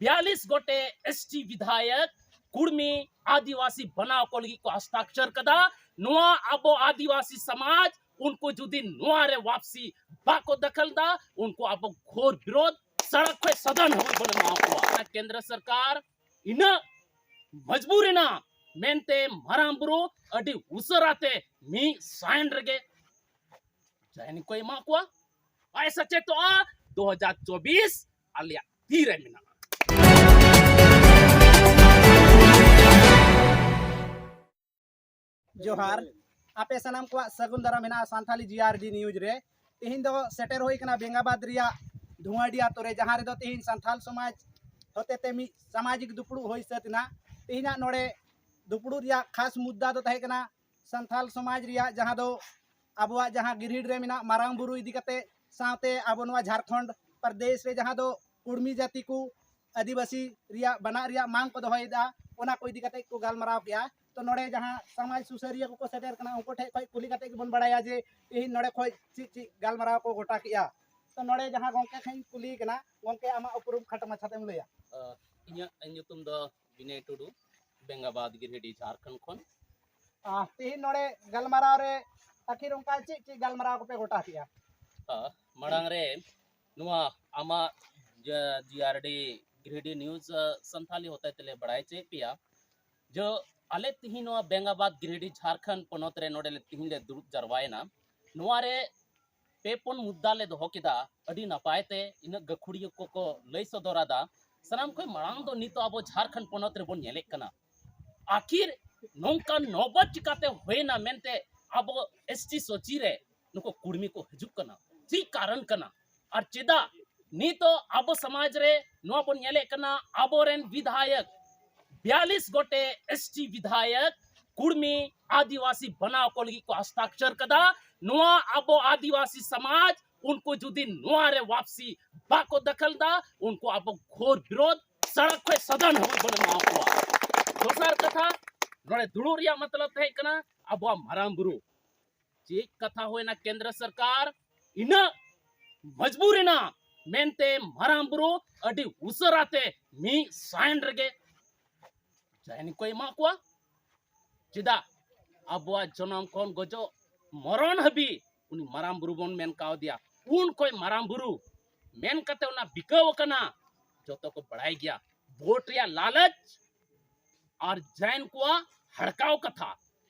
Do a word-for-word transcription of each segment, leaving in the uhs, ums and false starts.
ᱵᱤᱭᱟᱞᱤᱥ ᱜᱚᱴᱮᱡ S T ᱵᱤᱫᱷᱟᱭᱚᱠ ᱠᱩᱲᱢᱤ ᱟᱹᱫᱤᱵᱟᱹᱥᱤ ᱵᱮᱱᱟᱣ ᱠᱚ ᱞᱟᱹᱜᱤᱫ ᱠᱚ ᱦᱟᱥᱛᱟᱠᱷᱚᱨ ᱠᱟᱫᱟ᱾ ᱱᱚᱣᱟ ᱟᱵᱚ ᱟᱹᱫᱤᱵᱟᱹᱥᱤ ᱥᱚᱢᱟᱡᱽ ᱩᱱᱠᱩ ᱡᱩᱫᱤ ᱱᱚᱣᱟ ᱨᱮ ᱣᱟᱯᱥᱤ ᱵᱟᱠᱚ ᱫᱟᱠᱷᱟᱞ ᱫᱟ, ᱩᱱᱠᱩ ᱟᱵᱚ ᱜᱷᱳᱨ ᱵᱤᱨᱳᱫᱷ ᱥᱚᱲᱚᱠ ᱠᱷᱚᱱ ᱥᱟᱫᱷᱟᱨᱚᱱ ᱦᱚᱲ ᱵᱚᱱ ᱮᱢᱟ ᱠᱚᱣᱟ᱾ ᱠᱮᱱᱫᱨᱚ ᱥᱚᱨᱠᱟᱨ ᱤᱱᱟᱹᱜ ᱢᱚᱡᱽᱵᱩᱨ ᱮᱱᱟ ᱢᱮᱱᱛᱮ ᱢᱟᱨᱟᱝ ᱵᱩᱨᱩ ᱟᱹᱰᱤ ᱩᱥᱟᱹᱨᱟ ᱛᱮ ᱢᱤᱫ ᱥᱟᱭᱤᱱ ᱨᱮᱜᱮ ᱡᱟᱭᱱᱤ ᱠᱚ ᱮᱢᱟ ᱠᱚᱣᱟ᱾ ᱟᱭ ᱥᱮᱪᱮᱫᱚᱜᱼᱟ, ᱫᱩ ᱦᱟᱡᱟᱨ ᱪᱚᱵᱵᱤᱥ ᱟᱞᱮᱭᱟᱜ ᱛᱤ ᱨᱮ ᱢᱮᱱᱟᱜᱼᱟ᱾ ᱡᱚᱦᱟᱨ, ᱟᱯᱮ ᱥᱟᱱᱟᱢ ᱠᱚᱣᱟᱜ ᱥᱟᱹᱜᱩᱱ ᱫᱟᱨᱟᱢ ᱦᱮᱱᱟᱜᱼᱟ ᱥᱟᱱᱛᱷᱟᱞᱤ ᱡᱤ ᱟᱨ ᱰᱤ ᱱᱤᱭᱩᱡᱽ ᱨᱮ᱾ ᱛᱮᱦᱮᱧ ᱫᱚ ᱥᱮᱴᱮᱨ ᱦᱩᱭ ᱠᱟᱱᱟ ᱵᱮᱝᱜᱟᱵᱟᱫᱽ ᱨᱮᱭᱟᱜ ᱫᱷᱩᱣᱟᱹᱰᱤ ᱟᱛᱳ ᱨᱮ, ᱡᱟᱦᱟᱸ ᱨᱮᱫᱚ ᱛᱮᱦᱮᱧ ᱥᱟᱱᱛᱷᱟᱞ ᱥᱚᱢᱟᱡᱽ ᱦᱚᱛᱮᱛᱮ ᱢᱤᱫ ᱥᱟᱢᱟᱡᱤᱠ ᱫᱩᱯᱲᱩᱵ ᱦᱩᱭ ᱥᱟᱹᱛ ᱮᱱᱟ᱾ ᱛᱮᱦᱮᱧᱟᱜ ᱱᱚᱰᱮ ᱫᱩᱯᱲᱩᱵ ᱨᱮᱭᱟᱜ ᱠᱷᱟᱥ ᱢᱩᱫᱽᱫᱟ ᱫᱚ ᱛᱟᱦᱮᱸ ᱠᱟᱱᱟ ᱥᱟᱱᱛᱷᱟᱞ ᱥᱚᱢᱟᱡᱽ ᱨᱮᱭᱟᱜ, ᱡᱟᱦᱟᱸ ᱫᱚ ᱟᱵᱚᱣᱟᱜ ᱡᱟᱦᱟᱸ ᱜᱤᱨᱦᱤᱰ ᱨᱮ ᱢᱮᱱᱟᱜ ᱢᱟᱨᱟᱝ ᱵᱩᱨᱩ ᱤᱫᱤ ᱠᱟᱛᱮ, ᱥᱟᱶᱛᱮ ᱟᱵᱚ ᱱᱚᱣᱟ ᱡᱷᱟᱲᱠᱷᱚᱸᱰ ᱯᱨᱚᱫᱮᱥ ᱨᱮ ᱡᱟᱦᱟᱸ ᱫᱚ ᱠᱩᱲᱢᱤ ᱡᱟᱹᱛᱤ ᱠᱚ, ᱟᱹᱫᱤᱵᱟᱹᱥᱤ ᱨᱮᱭᱟᱜ ᱵᱟᱱᱟᱜ ᱨᱮᱭᱟᱜ ᱢᱟᱝ ᱠᱚ ᱫᱚᱦᱚᱭᱮᱫᱟ, ᱚᱱᱟ ᱠᱚ ᱤᱫᱤ ᱠᱟᱛᱮ ᱠᱚ ᱜᱟᱞᱢᱟᱨᱟᱣ ᱠᱮᱜᱼᱟ᱾ ᱛᱚ ᱱᱚᱰᱮ ᱡᱟᱦᱟᱸ ᱥᱚᱢᱟᱡᱽ ᱥᱩᱥᱟᱹᱨᱤᱭᱟᱹ ᱠᱚᱠᱚ ᱥᱮᱴᱮᱨ ᱠᱟᱱᱟ, ᱩᱱᱠᱩ ᱴᱷᱮᱱ ᱠᱷᱚᱱ ᱠᱩᱞᱤ ᱠᱟᱛᱮ ᱜᱮᱵᱚᱱ ᱵᱟᱲᱟᱭᱟ ᱡᱮ ᱛᱮᱦᱮᱧ ᱱᱚᱰᱮ ᱠᱷᱚᱱ ᱪᱮᱫ ᱪᱮᱫ ᱜᱟᱞᱢᱟᱨᱟᱣ ᱠᱚ ᱜᱚᱴᱟ ᱠᱮᱜᱼᱟ᱾ ᱛᱚ ᱱᱚᱰᱮ ᱡᱟᱦᱟᱸ ᱜᱚᱝᱠᱮ ᱴᱷᱮᱱ ᱤᱧ ᱠᱩᱞᱤ ᱠᱟᱱᱟ, ᱜᱚᱝᱠᱮ ᱟᱢᱟᱜ ᱩᱯᱨᱩᱢ ᱠᱷᱟᱴᱚ ᱢᱟᱪᱷᱟ ᱛᱮᱢ ᱞᱟᱹᱭᱟ? ᱟᱸ, ᱤᱧᱟᱹᱜ ᱧᱩᱛᱩᱢ ᱫᱚ ᱵᱤᱱᱚᱭ ᱴᱩᱰᱩ, ᱵᱮᱝᱜᱟᱵᱟᱫᱽ ᱜᱤᱨᱤᱰᱤ, ᱡᱷᱟᱲᱠᱷᱚᱸᱰ ᱠᱷᱚᱱ᱾ ᱟᱸ, ᱛᱮᱦᱮᱧ ᱱᱚᱰᱮ ᱜᱟᱞᱢᱟᱨᱟᱣ ᱨᱮ ᱟᱹᱠᱷᱤᱨ ᱚᱱᱠᱟ ᱪᱮᱫ ᱪᱮᱫ ᱜᱟᱞᱢᱟᱨᱟᱣ ᱠᱚᱯᱮ ᱜᱚᱴᱟ ᱠᱮᱜᱼᱟ? ᱟᱸ, ᱢᱟᱲᱟᱝ ᱨᱮ ᱱᱚᱣᱟ ᱟᱢᱟᱜ ᱡᱮ ᱡᱤ ᱟᱨ ᱰᱤ ᱜᱤᱨᱤᱰᱤ ᱱᱤᱭᱩᱡᱽ, ᱟᱸ, ᱥᱟᱱᱛᱷᱟᱞᱤ ᱦᱚᱛᱮ ᱛᱮᱞᱮ ᱵᱟᱲᱟᱭ ᱦᱚᱪᱚᱭᱮᱫ ᱯᱮᱭᱟ ᱡᱮ ᱟᱞᱮ ᱛᱮᱦᱮᱧ ᱱᱚᱣᱟ ᱵᱮᱝᱜᱟᱵᱟᱫᱽ ᱜᱤᱨᱤᱰᱤ ᱡᱷᱟᱲᱠᱷᱚᱸᱰ ᱯᱚᱱᱚᱛ ᱨᱮ ᱱᱚᱰᱮ ᱞᱮ ᱛᱮᱦᱮᱧ ᱞᱮ ᱫᱩᱲᱩᱵ ᱡᱟᱨᱣᱟᱭᱮᱱᱟ᱾ ᱱᱚᱣᱟ ᱨᱮ ᱯᱮ ᱯᱩᱱ ᱢᱩᱫᱽᱫᱟ ᱞᱮ ᱫᱚᱦᱚ ᱠᱮᱫᱟ, ᱟᱹᱰᱤ ᱱᱟᱯᱟᱭ ᱛᱮ ᱤᱱᱟᱹᱜ ᱜᱟᱹᱠᱷᱩᱲᱤᱭᱟᱹ ᱠᱚᱠᱚ ᱞᱟᱹᱭ ᱥᱚᱫᱚᱨᱟᱫᱟ᱾ ᱥᱟᱱᱟᱢ ᱠᱷᱚᱱ ᱢᱟᱲᱟᱝ ᱫᱚ ᱱᱤᱛᱚᱜ ᱟᱵᱚ ᱡᱷᱟᱲᱠᱷᱚᱸᱰ ᱯᱚᱱᱚᱛ ᱨᱮᱵᱚᱱ ᱧᱮᱞᱮᱫ ᱠᱟᱱᱟ, ᱟᱹᱠᱷᱤᱨ ᱱᱚᱝᱠᱟᱱ ᱱᱚᱵᱚᱛ ᱪᱤᱠᱟᱛᱮ ᱦᱩᱭᱱᱟ ᱢᱮᱱᱛᱮ ᱟᱵᱚ ᱮᱥ ᱴᱤ ᱥᱚᱪᱤ ᱨᱮ ᱱᱩᱠᱩ ᱠᱩᱲᱢᱤ ᱠᱚ ᱦᱤᱡᱩᱜ ᱠᱟᱱᱟ, ᱪᱮᱫ ᱠᱟᱨᱚᱱ ᱠᱟᱱᱟ? ᱟᱨ ᱪᱮᱫᱟᱜ ᱱᱤᱛᱚᱜ ᱟᱵᱚ ᱥᱚᱢᱟᱡᱽ ᱨᱮ ᱱᱚᱣᱟ ᱵᱚᱱ ᱧᱮᱞᱮᱫ ᱠᱟᱱᱟ, ᱟᱵᱚᱨᱮᱱ ᱵᱤᱫᱷᱟᱭᱚᱠ ᱵᱤᱭᱟᱞᱤᱥ ᱜᱚᱴᱮᱡ ᱮᱥ ᱴᱤ ᱵᱤᱫᱷᱟᱭᱚᱠ ᱠᱩᱲᱢᱤ ᱟᱹᱫᱤᱵᱟᱹᱥᱤ ᱵᱮᱱᱟᱣ ᱠᱚ ᱞᱟᱹᱜᱤᱫ ᱠᱚ ᱦᱟᱥᱛᱟᱠᱷᱚᱨ ᱠᱟᱫᱟ᱾ ᱱᱚᱣᱟ ᱟᱵᱚ ᱟᱹᱫᱤᱵᱟᱹᱥᱤ ᱥᱚᱢᱟᱡᱽ ᱩᱱᱠᱩ ᱡᱩᱫᱤ ᱱᱚᱣᱟ ᱨᱮ ᱣᱟᱯᱥᱤ ᱵᱟᱠᱚ ᱫᱟᱠᱷᱟᱞ ᱫᱟ, ᱩᱱᱠᱩ ᱟᱵᱚ ᱜᱷᱳᱨ ᱵᱤᱨᱳᱫᱷ ᱥᱚᱲᱚᱠ ᱠᱷᱚᱱ ᱥᱟᱫᱷᱟᱨᱚᱱ ᱦᱚᱲ ᱵᱚᱱ ᱮᱢᱟ ᱠᱚᱣᱟ᱾ ᱫᱚᱥᱟᱨ ᱠᱟᱛᱷᱟ, ᱱᱚᱰᱮ ᱫᱩᱲᱩᱵ ᱨᱮᱭᱟᱜ ᱢᱚᱛᱞᱚᱵ ᱛᱟᱦᱮᱸ ᱠᱟᱱᱟ ᱟᱵᱚᱣᱟᱜ ᱢᱟᱨᱟᱝ ᱵᱩᱨᱩ᱾ ᱪᱮᱫ ᱠᱟᱛᱷᱟ ᱦᱩᱭᱱᱟ, ᱠᱮᱱᱫᱨᱚ ᱥᱚᱨᱠᱟᱨ ᱤᱱᱟᱹᱜ ᱢᱚᱡᱽᱵᱩᱨ ᱮᱱᱟ ᱢᱮᱱᱛᱮ ᱢᱟᱨᱟᱝ ᱵᱩᱨᱩ ᱟᱹᱰᱤ ᱩᱥᱟᱹᱨᱟ ᱛᱮ ᱢᱤᱫ ᱥᱟᱭᱤᱱ ᱨᱮᱜᱮ ᱡᱟᱭᱱᱤ ᱠᱚ ᱮᱢᱟ ᱠᱚᱣᱟ᱾ ᱪᱮᱫᱟᱜ? ᱟᱵᱚᱣᱟᱜ ᱡᱚᱱᱚᱢ ᱠᱷᱚᱱ ᱜᱚᱡᱚᱜ ᱢᱚᱨᱚᱱ ᱦᱟᱹᱵᱤᱡ ᱩᱱᱤ ᱢᱟᱨᱟᱝ ᱵᱩᱨᱩ ᱵᱚᱱ ᱢᱮᱱ ᱠᱟᱣᱫᱮᱭᱟ᱾ ᱩᱱ ᱠᱷᱚᱱ ᱢᱟᱨᱟᱝ ᱵᱩᱨᱩ ᱢᱮᱱ ᱠᱟᱛᱮ ᱚᱱᱟ ᱵᱤᱠᱟᱹᱣ ᱟᱠᱟᱱᱟ, ᱡᱚᱛᱚ ᱠᱚ ᱵᱟᱲᱟᱭ ᱜᱮᱭᱟ᱾ ᱵᱷᱳᱴ ᱨᱮᱭᱟᱜ ᱞᱟᱞᱚᱪ ᱟᱨ ᱡᱟᱭᱱ ᱠᱚᱣᱟᱜ ᱦᱟᱲᱠᱟᱣ ᱠᱟᱛᱷᱟ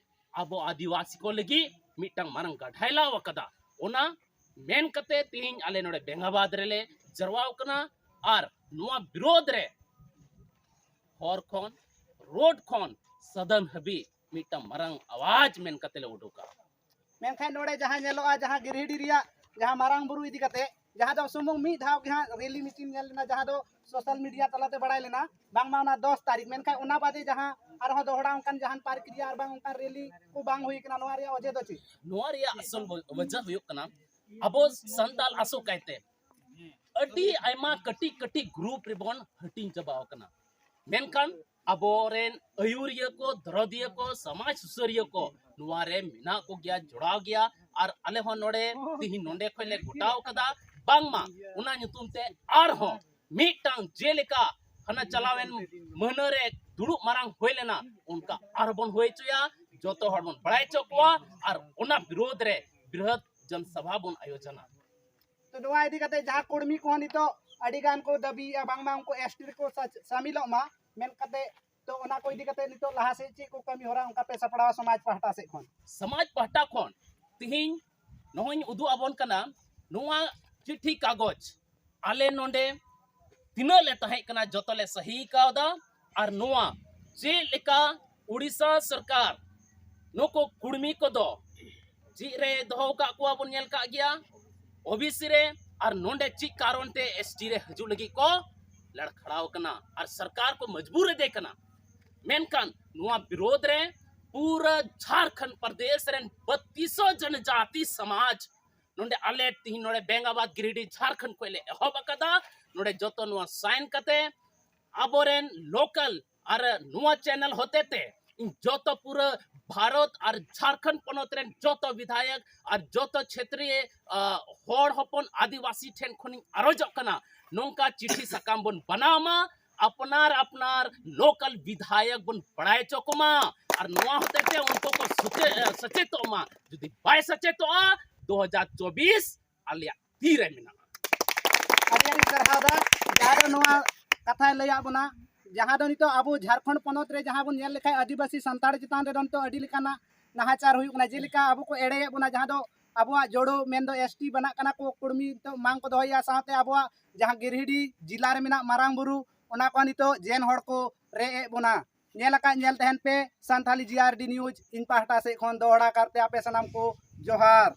ᱟᱵᱚ ᱟᱹᱫᱤᱵᱟᱹᱥᱤ ᱠᱚ ᱞᱟᱹᱜᱤᱫ ᱢᱤᱫᱴᱟᱝ ᱢᱟᱨᱟᱝ ᱜᱟᱰᱷᱟᱭ ᱞᱟᱣ ᱟᱠᱟᱫᱟ᱾ ᱚᱱᱟ ᱢᱮᱱ ᱠᱟᱛᱮ ᱛᱮᱦᱮᱧ ᱟᱞᱮ ᱱᱚᱰᱮ ᱵᱮᱝᱜᱟᱵᱟᱫᱽ ᱨᱮᱞᱮ ᱡᱟᱨᱣᱟ ᱟᱠᱟᱱᱟ ᱟᱨ ᱱᱚᱣᱟ ᱵᱤᱨᱳᱫᱷ ᱨᱮ ᱦᱚᱨ ᱠᱷᱚᱱ, ᱨᱳᱰ ᱠᱷᱚᱱ ᱥᱟᱫᱚᱢ ᱦᱟᱹᱵᱤᱡ ᱢᱤᱫᱴᱟᱝ ᱢᱟᱨᱟᱝ ᱟᱣᱟᱡᱽ ᱢᱮᱱ ᱠᱟᱛᱮ ᱞᱮ ᱩᱰᱩᱠᱟ᱾ ᱢᱮᱱᱠᱷᱟᱱ ᱱᱚᱰᱮ ᱡᱟᱦᱟᱸ ᱧᱮᱞᱚᱜᱼᱟ, ᱡᱟᱦᱟᱸ ᱜᱤᱨᱤᱰᱤ ᱨᱮᱭᱟᱜ ᱡᱟᱦᱟᱸ ᱢᱟᱨᱟᱝ ᱵᱩᱨᱩ ᱤᱫᱤ ᱠᱟᱛᱮ, ᱡᱟᱦᱟᱸ ᱫᱚ ᱥᱩᱢᱩᱝ ᱢᱤᱫ ᱫᱷᱟᱣ ᱜᱮ ᱦᱟᱸᱜ ᱨᱮᱞᱤ ᱢᱤᱴᱤᱝ ᱧᱮᱞ ᱞᱮᱱᱟ, ᱡᱟᱦᱟᱸ ᱫᱚ ᱥᱳᱥᱟᱞ ᱢᱤᱰᱤᱭᱟ ᱛᱟᱞᱟᱛᱮ ᱵᱟᱲᱟᱭ ᱞᱮᱱᱟ, ᱵᱟᱝᱢᱟ ᱚᱱᱟ ᱫᱚᱥ ᱛᱟᱹᱨᱤᱠᱷ, ᱢᱮᱱᱠᱷᱟᱱ ᱚᱱᱟ ᱵᱟᱫᱮ ᱡᱟᱦᱟᱸ ᱟᱨᱦᱚᱸ ᱫᱚᱦᱲᱟ ᱚᱱᱠᱟᱱ ᱡᱟᱦᱟᱱ ᱯᱟᱨᱠ ᱨᱮᱭᱟᱜ ᱟᱨ ᱵᱟᱝ ᱚᱱᱠᱟᱱ ᱨᱮᱞᱤ ᱠᱚ ᱵᱟᱝ ᱦᱩᱭ ᱠᱟᱱᱟ, ᱱᱚᱣᱟ ᱨᱮᱭᱟᱜ ᱚᱡᱮ ᱫᱚ ᱪᱮᱫ? ᱱᱚᱣᱟ ᱨᱮᱭᱟᱜ ᱟᱥᱚᱞ ᱵᱚ-, ᱚᱡᱮ ᱦᱩᱭᱩᱜ ᱠᱟᱱᱟ, ᱟᱵᱚ ᱥᱟᱱᱛᱟᱲ ᱟᱥᱚ ᱠᱟᱭᱛᱮ ᱟᱹᱰᱤ ᱟᱭᱢᱟ ᱠᱟᱹᱴᱤᱡ ᱠᱟᱹᱴᱤᱡ ᱜᱨᱩᱯ ᱨᱮᱵᱚᱱ ᱦᱟᱹᱴᱤᱧ ᱪᱟᱵᱟᱣ ᱟᱠᱟᱱᱟ᱾ ᱢᱮᱱᱠᱷᱟᱱ ᱟᱵᱚᱨᱮᱱ ᱟᱹᱭᱩᱨᱤᱭᱟᱹ ᱠᱚ, ᱫᱚᱨᱚᱫᱤᱭᱟᱹ ᱠᱚ, ᱥᱚᱢᱟᱡᱽ ᱥᱩᱥᱟᱹᱨᱤᱭᱟᱹ ᱠᱚ ᱱᱚᱣᱟ ᱨᱮ ᱢᱮᱱᱟᱜ ᱠᱚᱜᱮᱭᱟ, ᱡᱚᱲᱟᱣ ᱜᱮᱭᱟ᱾ ᱟᱨ ᱟᱞᱮ ᱦᱚᱸ ᱱᱚᱰᱮ, ᱛᱤᱦᱤᱧ ᱱᱚᱰᱮ ᱠᱷᱚᱱ ᱞᱮ ᱜᱚᱴᱟᱣ ᱠᱟᱫᱟ, ᱵᱟᱝᱢᱟ ᱚᱱᱟ ᱧᱩᱛᱩᱢ ᱛᱮ ᱟᱨᱦᱚᱸ ᱢᱤᱫᱴᱟᱝ, ᱡᱮᱞᱮᱠᱟ ᱦᱟᱱᱟ ᱪᱟᱞᱟᱣᱮᱱ ᱢᱟᱹᱦᱱᱟᱹ ᱨᱮ ᱫᱩᱲᱩᱵ ᱢᱟᱨᱟᱝ ᱦᱩᱭ ᱞᱮᱱᱟ, ᱚᱱᱠᱟ ᱟᱨᱦᱚᱸ ᱵᱚᱱ ᱦᱩᱭ ᱦᱚᱪᱚᱭᱟ᱾ ᱡᱚᱛᱚ ᱦᱚᱲ ᱵᱚᱱ ᱵᱟᱲᱟᱭ ᱦᱚᱪᱚ ᱠᱚᱣᱟ ᱟᱨ ᱚᱱᱟ ᱵᱤᱨᱳᱫᱷ ᱨᱮ ᱵᱨᱤᱦᱚᱛ ᱡᱚᱱ ᱥᱚᱵᱷᱟ ᱵᱚᱱ ᱟᱭᱳᱡᱚᱱᱟ᱾ ᱛᱚ ᱱᱚᱣᱟ ᱤᱫᱤ ᱠᱟᱛᱮ ᱡᱟᱦᱟᱸ ᱠᱚᱲᱢᱤ ᱠᱚᱦᱚᱸ ᱱᱤᱛᱚᱜ ᱟᱹᱰᱤ ᱜᱟᱱ ᱠᱚ ᱫᱟᱹᱵᱤᱭᱮᱫᱼᱟ, ᱵᱟᱝᱢᱟ ᱩᱱᱠᱩ ᱮᱥᱴᱤ ᱨᱮᱠᱚ ᱥᱟ-, ᱥᱟᱢᱤᱞᱚᱜ ᱢᱟ, ᱢᱮᱱ ᱠᱟᱛᱮ, ᱛᱚ ᱚᱱᱟ ᱠᱚ ᱤᱫᱤ ᱠᱟᱛᱮ ᱱᱤᱛᱚᱜ ᱞᱟᱦᱟ ᱥᱮᱫ ᱪᱮᱫ ᱠᱚ ᱠᱟᱹᱢᱤ ᱦᱚᱨᱟ ᱚᱱᱠᱟ ᱯᱮ ᱥᱟᱯᱲᱟᱣᱟ ᱥᱚᱢᱟᱡᱽ ᱯᱟᱦᱴᱟ ᱥᱮᱫ ᱠᱷᱚᱱ? ᱥᱚᱢᱟᱡᱽ ᱯᱟᱦᱴᱟ ᱠᱷᱚᱱ ᱛᱤᱦᱤᱧ ᱱᱚᱜᱼᱚᱭ ᱤᱧ ᱩᱫᱩᱜ ᱟᱵᱚᱱ ᱠᱟᱱᱟ, ᱱᱚᱣᱟ ᱪᱤᱴᱷᱤ ᱠᱟᱜᱚᱡᱽ ᱟᱞᱮ ᱱᱚᱰᱮ ᱛᱤᱱᱟᱹᱜ ᱞᱮ ᱛᱟᱦᱮᱸ ᱠᱟᱱᱟ, ᱡᱚᱛᱚ ᱞᱮ ᱥᱟᱹᱦᱤ ᱠᱟᱣᱫᱟ᱾ ᱟᱨ ᱱᱚᱣᱟ ᱪᱮᱫ ᱞᱮᱠᱟ ᱩᱲᱤᱥᱥᱟ ᱥᱚᱨᱠᱟᱨ ᱱᱩᱠᱩ ᱠᱩᱲᱢᱤ ᱠᱚᱫᱚ ᱪᱮᱫ ᱨᱮ ᱫᱚᱦᱚ ᱟᱠᱟᱫ ᱠᱚᱣᱟ ᱵᱚᱱ ᱧᱮᱞ ᱠᱟᱜ ᱜᱮᱭᱟ, ᱳᱵᱤᱥᱤ ᱨᱮ, ᱟᱨ ᱱᱚᱰᱮ ᱪᱮᱫ ᱠᱟᱨᱚᱱ ᱛᱮ ᱮᱥᱴᱤ ᱨᱮ ᱦᱤᱡᱩᱜ ᱞᱟᱹᱜᱤᱫ ᱠᱚ ᱞᱟᱲᱠᱷᱟᱲᱟᱣ ᱠᱟᱱᱟ ᱟᱨ ᱥᱚᱨᱠᱟᱨ ᱠᱚ ᱢᱚᱡᱽᱵᱩᱨ ᱮᱫᱮ ᱠᱟᱱᱟ᱾ ᱢᱮᱱᱠᱷᱟᱱ ᱱᱚᱣᱟ ᱵᱤᱨᱳᱫᱷ ᱨᱮ ᱯᱩᱨᱟᱹ ᱡᱷᱟᱲᱠᱷᱚᱸᱰ ᱯᱨᱚᱫᱮᱥ ᱨᱮᱱ ᱵᱟᱹᱛᱤᱥᱚ ᱡᱚᱱᱡᱟᱛᱤ ᱥᱚᱢᱟᱡᱽ ᱱᱚᱰᱮ ᱟᱞᱮ ᱛᱤᱦᱤᱧ ᱱᱚᱰᱮ ᱵᱮᱝᱜᱟᱵᱟᱫ ᱜᱤᱨᱤᱰᱤ ᱡᱷᱟᱲᱠᱷᱚᱸᱰ ᱠᱷᱚᱱ ᱞᱮ ᱮᱦᱚᱵ ᱟᱠᱟᱫᱟ᱾ ᱱᱚᱰᱮ ᱡᱚᱛᱚ ᱱᱚᱣᱟ ᱥᱟᱭᱤᱱ ᱠᱟᱛᱮ ᱟᱵᱚᱨᱮᱱ ᱞᱳᱠᱟᱞ ᱟᱨ ᱱᱚᱣᱟ ᱪᱮᱱᱮᱞ ᱦᱚᱛᱮᱛᱮ ᱤᱧ ᱡᱚᱛᱚ ᱯᱩᱨᱟᱹ ᱵᱷᱟᱨᱚᱛ ᱟᱨ ᱡᱷᱟᱲᱠᱷᱚᱸᱰ ᱯᱚᱱᱚᱛ ᱨᱮᱱ ᱡᱚᱛᱚ ᱵᱤᱫᱷᱟᱭᱚᱠ ᱟᱨ ᱡᱚᱛᱚ ᱪᱷᱮᱛᱨᱤᱭᱚ ᱦᱚᱲ ᱦᱚᱯᱚᱱ ᱟᱹᱫᱤᱵᱟᱹᱥᱤ ᱴᱷᱮᱱ ᱠᱷᱚᱱᱤᱧ ᱟᱨᱚᱡᱚᱜ ᱠᱟᱱᱟ, ᱱᱚᱝᱠᱟ ᱪᱤᱴᱷᱤ ᱥᱟᱠᱟᱢ ᱵᱚᱱ ᱵᱮᱱᱟᱣ ᱢᱟ, ᱟᱯᱱᱟᱨ ᱟᱯᱱᱟᱨ ᱞᱳᱠᱟᱞ ᱵᱤᱫᱷᱟᱭᱚᱠ ᱵᱚᱱ ᱵᱟᱲᱟᱭ ᱦᱚᱪᱚ ᱠᱚᱢᱟ ᱟᱨ ᱱᱚᱣᱟ ᱦᱚᱛᱮᱡ ᱛᱮ ᱩᱱᱠᱩ ᱠᱚ ᱥᱚᱪᱮ- ᱥᱚᱪᱮᱛᱚᱜ ᱢᱟ᱾ ᱡᱩᱫᱤ ᱵᱟᱭ ᱥᱚᱪᱮᱛᱚᱜᱼᱟ, ᱫᱩ ᱦᱟᱡᱟᱨ ᱪᱚᱵᱵᱤᱥ ᱟᱞᱮᱭᱟᱜ ᱛᱤᱨᱮ ᱢᱮᱱᱟᱜᱼᱟ᱾ ᱟᱹᱰᱤ ᱟᱹᱰᱤ ᱥᱟᱨᱦᱟᱣ ᱫᱟ, ᱡᱟᱦᱟᱸ ᱫᱚ ᱱᱚᱣᱟ ᱠᱟᱛᱷᱟᱭ ᱞᱟᱹᱭᱟᱫ ᱵᱚᱱᱟ, ᱡᱟᱦᱟᱸ ᱫᱚ ᱱᱤᱛᱚᱜ ᱟᱵᱚ ᱡᱷᱟᱲᱠᱷᱚᱸᱰ ᱯᱚᱱᱚᱛ ᱨᱮ ᱡᱟᱦᱟᱸ ᱵᱚᱱ ᱧᱮᱞ ᱞᱮᱠᱷᱟᱱ ᱟᱹᱫᱤᱵᱟᱹᱥᱤ ᱥᱟᱱᱛᱟᱲ ᱪᱮᱛᱟᱱ ᱨᱮᱫᱚ ᱱᱤᱛᱚᱜ ᱟᱹᱰᱤ ᱞᱮᱠᱟᱱᱟᱜ ᱱᱟᱦᱟᱪᱟᱨ ᱦᱩᱭᱩᱜ ᱠᱟᱱᱟ᱾ ᱡᱮᱞᱮᱠᱟ ᱟᱵᱚ ᱠᱚ ᱮᱲᱮᱭᱮᱫ ᱵᱚᱱᱟ, ᱡᱟᱦᱟᱸ ᱫᱚ ᱟᱵᱚᱣᱟᱜ ᱡᱳᱲᱳ ᱢᱮᱱᱫᱚ ᱮᱥ ᱴᱤ ᱵᱮᱱᱟᱜ ᱠᱟᱱᱟ ᱠᱚ, ᱠᱩᱲᱢᱤ ᱱᱤᱛᱚᱜ ᱢᱟᱝ ᱠᱚ ᱫᱚᱦᱚᱭᱮᱫᱼᱟ, ᱥᱟᱶᱛᱮ ᱟᱵᱚᱣᱟᱜ ᱡᱟᱦᱟᱸ ᱜᱤᱨᱤᱰᱤ ᱡᱮᱞᱟ ᱨᱮ ᱢᱮᱱᱟᱜ ᱢᱟᱨᱟᱝ ᱵᱩᱨᱩ, ᱚᱱᱟ ᱠᱚ ᱱᱤᱛᱚᱜ ᱡᱮᱱ ᱦᱚᱲ ᱠᱚ ᱨᱮᱡ ᱮᱫ ᱵᱚᱱᱟ᱾ ᱧᱮᱞ ᱟᱠᱟᱫ ᱧᱮᱞ ᱛᱟᱦᱮᱱ ᱯᱮ ᱥᱟᱱᱛᱷᱟᱞᱤ ᱡᱤ ᱟᱨ ᱰᱤ ᱱᱤᱭᱩᱡᱽ᱾ ᱤᱧ ᱯᱟᱦᱴᱟ ᱥᱮᱫ ᱠᱷᱚᱱ ᱫᱚᱦᱲᱟ ᱠᱟᱨᱛᱮ ᱟᱯᱮ ᱥᱟᱱᱟᱢ ᱠᱚ ᱡᱚᱦᱟᱨ᱾